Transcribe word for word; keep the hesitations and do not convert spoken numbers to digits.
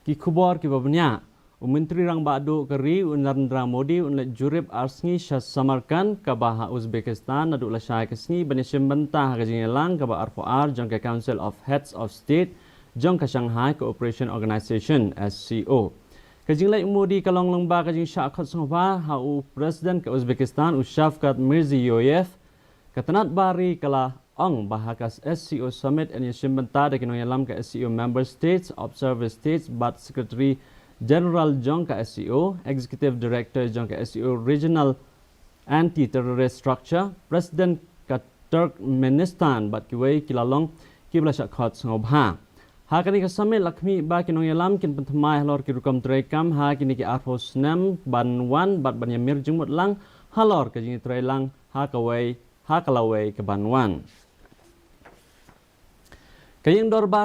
Ki khubor kiba bniah. U Myntri Rangbah Duh ka ri u Narendra Modi un leit jurip ar sngi sha Samarkand kaba ha Uzbekistan naduh lashai ka sngi ban ïashim bynta ha ka jingïalang kaba arphew ar jong ka Council of Heads of State jong ka Shanghai Cooperation Organization, S C O. Ka jingleit u Modi ka long lyngba ka jingshah khot sngewbha ha u President ka Uzbekistan u Shavkat Mirziyoyev. Ka tnat bari ka la ong ba ha ka S C O Summit yn ïashim bynta da ki nongïalam ka S C O Member States, Observer States bad Secretary General jong ka S C O, Executive Director jong ka S C O Regional Anti-Terrorist Structure, President ka Turkmenistan bad kiwei ki la long kiba la shah khot sngewbha. Ha kane ka summit la khmih ba ki nongïalam kin pynthymmai halor ki rukom treikam ha kine ki arphew snem ban wan bad ban ïamir jingmut lang halor ka jingïatreilang ha kawei ha ka lawei kaban wan. Ka ïing dorbar